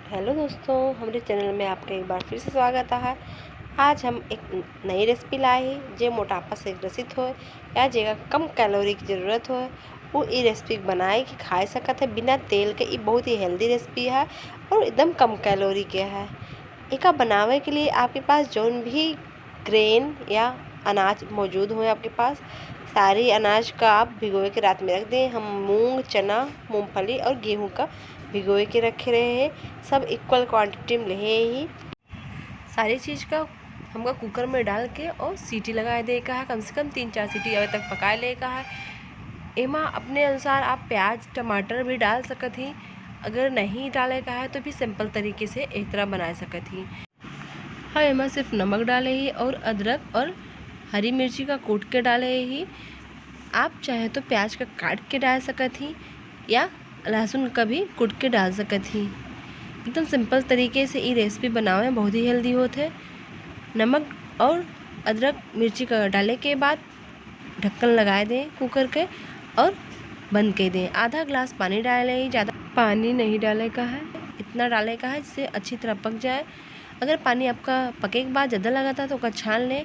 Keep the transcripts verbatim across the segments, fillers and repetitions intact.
हेलो दोस्तों, हमरे चैनल में आपका एक बार फिर से स्वागत है। आज हम एक नई रेसिपी लाए ही, जे मोटापा से ग्रसित होए या जेका कम कैलोरी की ज़रूरत होए, वो ई रेसिपी बनाए के खाए सकत है बिना तेल के। ई बहुत ही हेल्दी रेसिपी है और एकदम कम कैलोरी के है। एका बनावे के लिए आपके पास जौन भी ग्रेन या अनाज मौजूद होए आपके पास, सारी अनाज का आप भिगोए के रात में रख दें। हम मूंग, चना, मूंगफली और गेहूं का भिगोए के रखे रहे हैं। सब इक्वल क्वांटिटी में लेहे ही। सारी चीज़ का हमका कुकर में डाल के और सीटी लगाए दे का है, कम से कम तीन चार सीटी आवे तक पकाए ले का है। एमा अपने अनुसार आप प्याज, टमाटर भी डाल सकत ही। अगर नहीं डाले का है तो भी सिंपल तरीके से एक तरह बना सकत ही। हाँ, एमा सिर्फ नमक डाले ही और अदरक और हरी मिर्ची का कूट के डाले ही। आप चाहे तो प्याज का काट के डाल सकत ही या लहसुन का भी कूट के डाल सकत ही। एकदम सिंपल तरीके से ई रेसिपी बनावे बहुत ही हेल्दी होत है। नमक और अदरक मिर्ची का डाले के बाद ढक्कन लगाए दें कुकर के और बंद कर दें। आधा गिलास पानी डाले ही, ज़्यादा पानी नहीं डाले का है, इतना डाले का है जिससे अच्छी तरह पक जाए। अगर पानी आपका पके के बाद ज़्यादा लगता है तो ओका छान लें।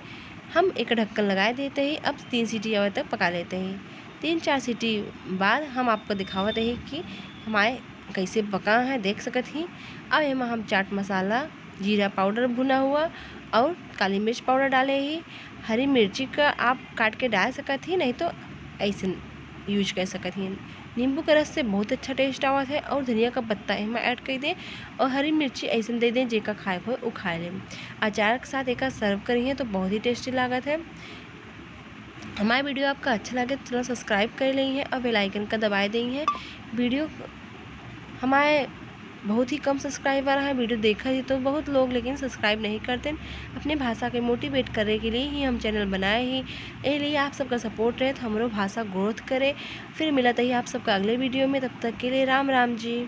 हम एक ढक्कन लगाए देते ही अब तीन सीटी आवे तक पका लेते ही। तीन चार सीटी बाद हम आपको दिखावत ही कि हमारे कैसे पका है, देख सकत ही। अब एमा हम चाट मसाला, जीरा पाउडर भुना हुआ और काली मिर्च पाउडर डाले ही। हरी मिर्ची का आप काट के डाल सकत ही, नहीं तो ऐसे यूज कर सकत ही। नींबू के रस से बहुत अच्छा टेस्ट आवत है और धनिया का पत्ता एमा ऐड कर दें और हरी मिर्ची ऐसे दे दें, जेका खाए को हो, वो खा लें। अचार के साथ एका सर्व करिए तो बहुत ही टेस्टी लागत है। हमारे वीडियो आपका अच्छा लगे तो चैनल सब्सक्राइब कर लें हैं और बेल आइकन का दबाए दें हैं। वीडियो हमारे बहुत ही कम सब्सक्राइबर हैं, वीडियो देखा ही तो बहुत लोग, लेकिन सब्सक्राइब नहीं करते। अपने भाषा के मोटिवेट करे के लिए ही हम चैनल बनाए ही, ए लिए आप सबका सपोर्ट रहे तो हमरो भाषा ग्रोथ करे। फिर मिलत ही आप सबका अगले वीडियो में, तब तक के लिए राम राम जी।